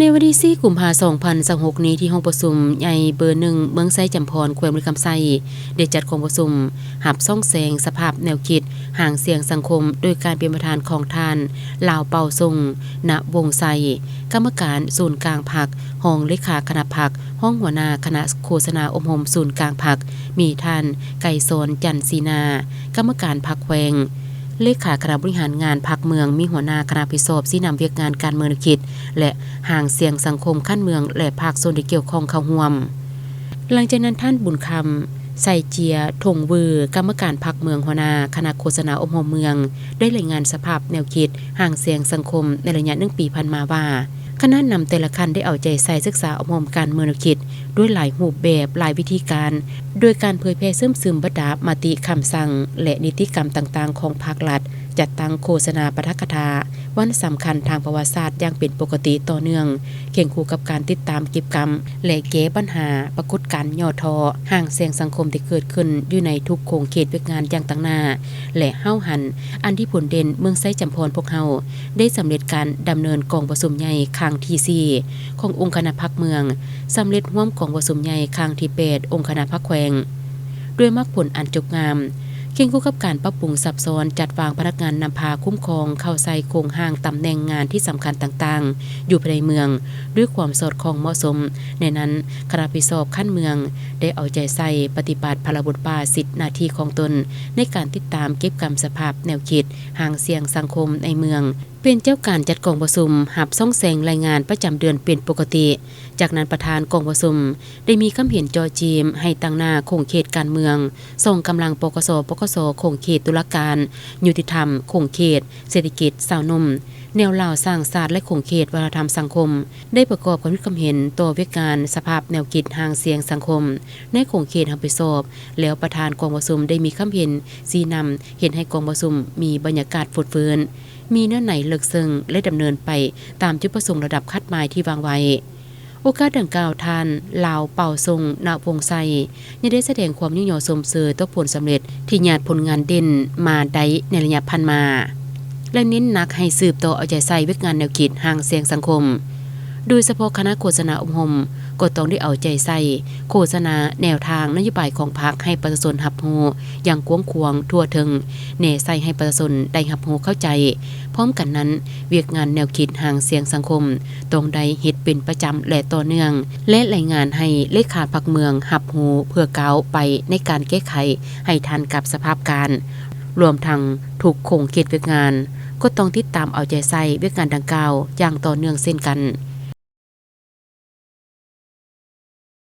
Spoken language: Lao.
ໃນວັນທີສີ່ ກຸມພາ ສອງພັນຊາວຫົກນີ້ ທີ່ຫ້ອງປະຊຸມໃຫຍ່ເບີໜຶ່ງ ເມືອງໄຊຈຳພອນ ແຂວງບໍລິຄຳໄຊ ໄດ້ຈັດກອງປະຊຸມຮັບສ່ອງແສງສະພາບແນວຄິດ ຫາງສຽງສັງຄົມ ໂດຍການເປັນປະທານຂອງທ່ານ ລາວເປົ່າຊົງ ນະວົງໄຊ ກຳມະການສູນກາງພັກ, ຮອງເລຂາຄະນະພັກ, ຮອງຫົວໜ້າຄະນະໂຄສະນາອົບຮົມສູນກາງພັກ, ມີທ່ານ ໄກສອນ ຈັນສີນາ ກຳມະການພັກແຂວງ, ເລຂາຄະນະບໍລິຫານງານພັກເມືອງ, ມີຫົວໜ້າຄະນະຮັບຜິດຊອບຊີ້ນຳວຽກງານການເມືອງແນວຄິດ ແລະ ຫາງສຽງສັງຄົມຂັ້ນເມືອງ ແລະ ພາກສ່ວນທີ່ກ່ຽວຂ້ອງເຂົ້າຮ່ວມ. ຫຼັງຈາກນັ້ນ ທ່ານ ບຸນຄຳ ໄຊເຈຍ ທົງວື ກຳມະການພັກເມືອງ, ຫົວໜ້າຄະນະໂຄສະນາອົບຮົມເມືອງ ໄດ້ລາຍງານສະພາບແນວຄິດ ຫາງສຽງສັງຄົມໃນໄລຍະໜຶ່ງປີຜ່ານມາວ່າ ຄະນະນຳແຕ່ລະຂັ້ນໄດ້ເອົາໃຈໃສ່ສຶກສາອົບຮົມການເມືອງແນວຄິດ ດ້ວຍຫຼາຍຮູບແບບ, ຫຼາຍວິທີການ, ໂດຍການເຜີຍແຜ່ເຊື່ອມຊຶມບັນດາມະຕິຄຳສັ່ງ ແລະ ນິຕິກຳຕ່າງໆຂອງພາກລັດ, ຈັດຕັ້ງໂຄສະນາປາຖະກະຖາວັນສຳຄັນທາງປະຫວັດສາດຢ່າງເປັນປົກກະຕິຕໍ່ເນື່ອງ, ຄຽງຄູ່ກັບການຕິດຕາມເກັບກຳ ແລະ ແກ້ບັນຫາປາກົດການຫຍໍ້ທໍ້, ຫາງສຽງສັງຄົມທີ່ເກີດຂຶ້ນຢູ່ໃນທຸກຂົງເຂດວຽກງານຢ່າງຕັ້ງໜ້າ ແລະ ຫ້າວຫັນ ອັນທີ່ຜົນເດັ່ນ ເມືອງໄຊຈຳພອນພວກເຮົາ ໄດ້ສຳເລັດການດຳເນີນກອງປະຊຸມໃຫຍ່ຄັ້ງທີສີ່ ຂອງອົງຄະນະພັກເມືອງ, ສຳເລັດຮ່ວມກອງປະຊຸມໃຫຍ່ຄັ້ງທີແປດ ອົງຄະນະພັກແຂວງ ດ້ວຍໝາກຜົນອັນຈົບງາມ, ຄຽງຄູ່ກັບການປັບປຸງຊັບຊ້ອນ, ຈັດວາງພະນັກງານນຳພາຄຸ້ມຄອງເຂົ້າໃສ່ໂຄງຮ່າງຕຳແໜ່ງງານທີ່ສຳຄັນຕ່າງໆ ຢູ່ພາຍໃນເມືອງ ດ້ວຍຄວາມສອດຄ່ອງເໝາະສົມ. ໃນນັ້ນ, ຄະນະຮັບຜິດຊອບຂັ້ນເມືອງ ໄດ້ເອົາໃຈໃສ່ປະຕິບັດພາລະບົດບາດສິດໜ້າທີ່ຂອງຕົນ ໃນການຕິດຕາມເກັບກຳສະພາບແນວຄິດ ຫາງສຽງສັງຄົມໃນເມືອງ, ເປັນເຈົ້າການຈັດກອງປະຊຸມ, ຮັບສ່ອງແສງລາຍງານປະຈຳເດືອນເປັນປົກກະຕິ. ຈາກນັ້ນປະທານກອງປະຊຸມໄດ້ມີຄຳເຫັນເຈາະຈີມໃຫ້ຕັ້ງໜ້າຂົງເຂດການເມືອງ, ສອງກຳລັງ ປກສ, ປກສ, ຂົງເຂດຕຸລາການ, ຍຸຕິທຳ, ຂົງເຂດເສດຖະກິດ, ຊາວໜຸ່ມ, ແນວລາວສ້າງຊາດ ແລະ ຂົງເຂດວັດທະນະທຳສັງຄົມ ໄດ້ປະກອບຄຳຄິດຄຳເຫັນຕໍ່ວຽກງານສະພາບແນວຄິດຫາງສຽງສັງຄົມໃນຂົງເຂດຮັບຜິດຊອບ. ແລ້ວປະທານກອງປະຊຸມໄດ້ມີຄຳເຫັນຊີ້ນຳ ເຮັດໃຫ້ກອງປະຊຸມມີບັນຍາກາດຟົດຟື້ນ, ມີເນື້ອໃນເລິກເຊິ່ງ ແລະ ດຳເນີນໄປຕາມຈຸດປະສົງລະດັບຄາດໝາຍທີ່ວາງໄວ້. ໂອກາດດັ່ງກ່າວ, ທ່ານ ລາວເປົ່າຊົງ ນະວົງໄຊ ຍັງໄດ້ສະແດງຄວາມຍິນຍອມຊົມເຊີຍຕໍ່ຜົນສຳເລັດທີ່ຍາດຜົນງານເດັ່ນມາໄດ້ໃນໄລຍະຜ່ານມາ ແລະ ເນັ້ນໜັກໃຫ້ສືບຕໍ່ເອົາໃຈໃສ່ວຽກງານແນວຄິດຫາງສຽງສັງຄົມ, ໂດຍສະເພາະຄະນະໂຄສະນາອົບຮົມ ກໍຕ້ອງໄດ້ເອົາໃຈໃສ່ໂຄສະນາແນວທາງນະໂຍບາຍຂອງພັກໃຫ້ປະຊາຊົນຮັບຮູ້ຢ່າງກວ້າງຂວາງທົ່ວເຖິງ, ແນໃສ່ໃຫ້ປະຊາຊົນໄດ້ຮັບຮູ້ເຂົ້າໃຈ. ພ້ອມກັນນັ້ນ, ວຽກງານແນວຄິດຫາງສຽງສັງຄົມ ຕ້ອງໄດ້ເຮັດເປັນປະຈຳ ແລະ ຕໍ່ເນື່ອງ ແລະ ລາຍງານໃຫ້ເລຂາພັກເມືອງຮັບຮູ້ ເພື່ອກ້າວໄປໃນການແກ້ໄຂໃຫ້ທັນກັບສະພາບການ, ລວມທັງທຸກຂົງເຂດວຽກງານ ກໍຕ້ອງຕິດຕາມເອົາໃຈໃສ່ວຽກງານດັ່ງກ່າວຢ່າງຕໍ່ເນື່ອງເຊັ່ນກັນ.